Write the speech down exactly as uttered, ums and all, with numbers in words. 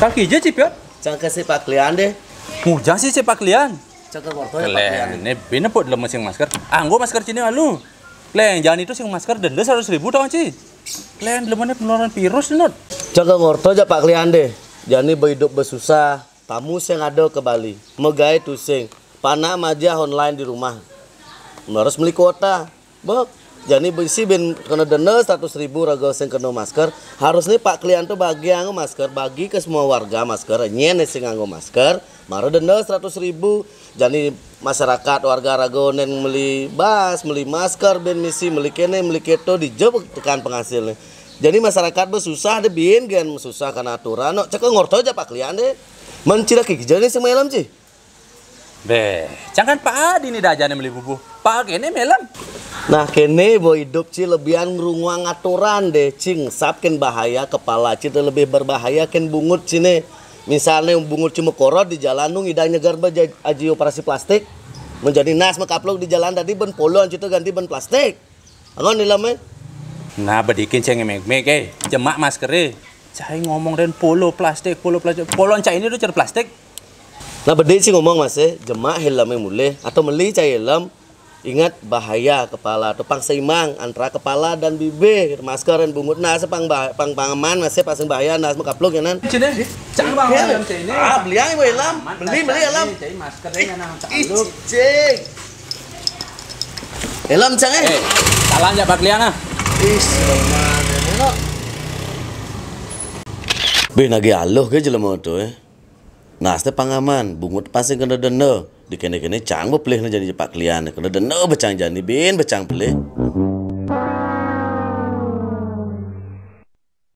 Kaki ja ci piot. Cang ke si Pak Klian deh. Mujang si ci Pak Klian. Cang ke ngorto ya Pak Klian. Lén, né bina pot lem sing masker. Anggo masker ci né alu. Lén, jani to sing masker denda seratus ribu tawang ci. Lén, lem né penularan virus né. Cang ke ngorto ja Pak Klian deh. Jani beidup besusah. Tamu sing ada ke Bali. Magaé tusing. Panak maja online di rumah. Harus meli kuota. Bek, jani bisi bin kena denda seratus ribu raga sing kena masker. Harusnya Pak Klian to bagi anggo masker, bagi ke semua warga masker. Nyén sing nganggo masker, mara denda seratus ribu. Jani masyarakat warga raga nén meli bas, meli masker, bin misi meli kéné, meli kéto, dija tekan penghasilné. Jani masyarakat besusah deh bin gén susah karena aturan. No, cang ke ngorto ja Pak Klian deh. Men cira kiki jani sing melem ci. Béh, cang kan Pak Adi né dajané meli bubuh. Pak kéné melem. Nah, kéné bo idup ci lebihan ngrunguang aturan deh, cing sap kén bahaya kepala ci to lebih berbahaya kén bungut ci né. Misalné bungut ci mekorot di jalan nu ngidang nyeger ba ja-, aji operasi plastik. Menjadi nas makapluk di jalan tadi ban polo anci to ganti ban plastik. Angon ilemé. Nah, bedikin cang ngemeg-meg, eh. Jemak maskeré. Cai ngomong dén polo plastik, polo plastik. Polo cai né to cer plastik. Nah, bedi ci ngomong masih, jemak ilemé mulih atau meli cai ilem. Ingat bahaya kepala to pang seimbang antara kepala dan bibir. Masker dan bungut nas pang bah-, pang pangaman masih pang sing bahaya nas makapluk ya nan. Ci né, cang bang Oke. malam cai né. Ah, beli aja ilem. Beli, beli ilem. Cai masker Ih, deh nang ih, taluk. cing. Ilem cang eh. Eh, salam ja Pak Klian ah. Ih, semangat. Bé nagih aluh ke jelema to eh. Nas té pangaman, bungut pang sing kena denda. Di kéné-kéné cang bepelih na jani Pak Klian. Kena denda becang jani bin becang pelih.